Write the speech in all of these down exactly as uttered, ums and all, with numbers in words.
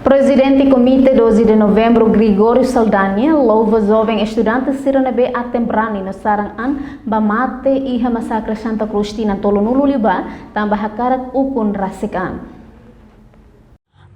Prezidente Komité doze de Novembru, Gregório Saldanha, louva joven estudante sira ne'ebé aten brani no saran an ba mate iha masakre Santa Cruz tinan tolunulu liubá, tanba hakarak ukun rasik an.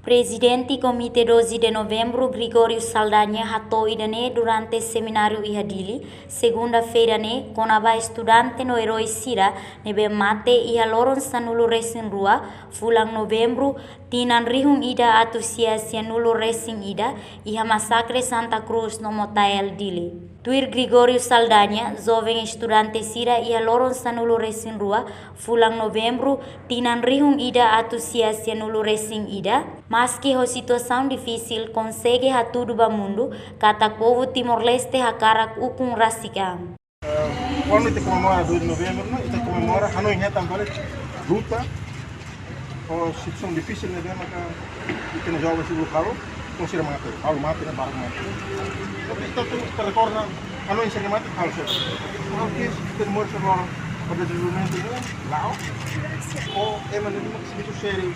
Prezidente Komité doze de Novembru, Gregório Saldanha, hato'o ida-ne'e durante semináriu iha Dili, segunda-feira ne'e, kona-ba estudante no erói sira ne'ebé mate iha loron sanulu-resin-rua, fulan Novembru, tinan rihun ida atus sia sianulu-resin-ida, iha masakre Santa Cruz no Motael, Dili. Tuir Gregório Saldanha, joven estudante sira iha loron sanulu-resin-rua, fulan Novembru, tinan rihun ida atus sia sianulu-resin-ida, maski ho situasaun difisil, konsege hatudu ba mundu katak povu Timor-Leste hakarak ukun rasik an. Eh, kuandu ita komemora doze de Novembru, no, ita komemora, hanoin hetan fali luta, ho situasaun difisil ne'ebé maka ita-nia joven sira halo, no sira mate, halo mate, no barak mate. Tapi ita atu rekorda, hanoin sira mate, halo sira. Halo ki'ik, ita-nia moris agora, pada dezenvolvimentu ne'e, la'o, o, ema ne'e maka servisu sériu,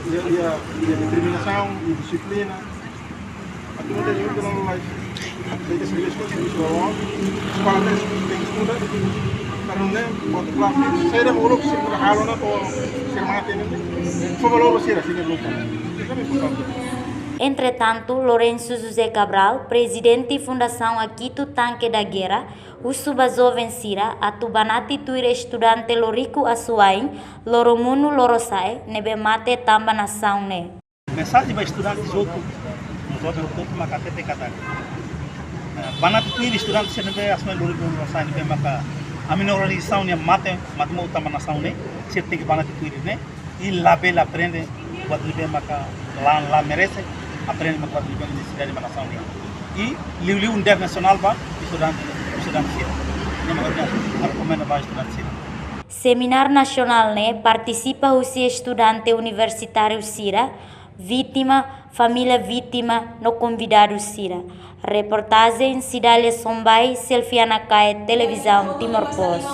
iha, iha, iha determinasaun, iha dixiplina. Atu nune'e ita-nia lalais. Ita servisu, servisu ba oan. Eskola tenke estuda. Para nune'e, buat kelas, saida mak uluk sira halo ona to'o sira mate ne'e. Fó valór ba sira, sira luta. Itu kan importante. Entretantu, Lourenço José Cabral, prezidente Fundasaun Akito Tanque da Guerra, husu ba joven sira atu banati tuir estudante Loriku Asuwain, Loromunu Lorosa'e, ne'ebé mate tanba nasaun ne'e. Mensajen ba estudante hotu, no joven hotu maka hatete katak, eh, banati tuir estudante sira ne'ebé Asuwain, Loriku Lorosa'e ne'ebé maka ami-nia organizasaun nia mate, mate mout tanba nasaun ne'e, sira tenke banati tuir ne'e, i labele aprende buat ne'ebé maka la, la merese, aprende maka buat ne'ebé nesesidade ba nasaun ne'e. I liuliu um dever nasionál ba estudante, estudante sira. Ne'e maka ha'u rekomenda ba estudante sira. Seminár nasionál ne'e partisipa husi estudante universitáriu sira, vítima, família vítima, no konvidadu sira. Reportajen Cidália Sombai, Selfiana Kae, Televizaun Timor Post.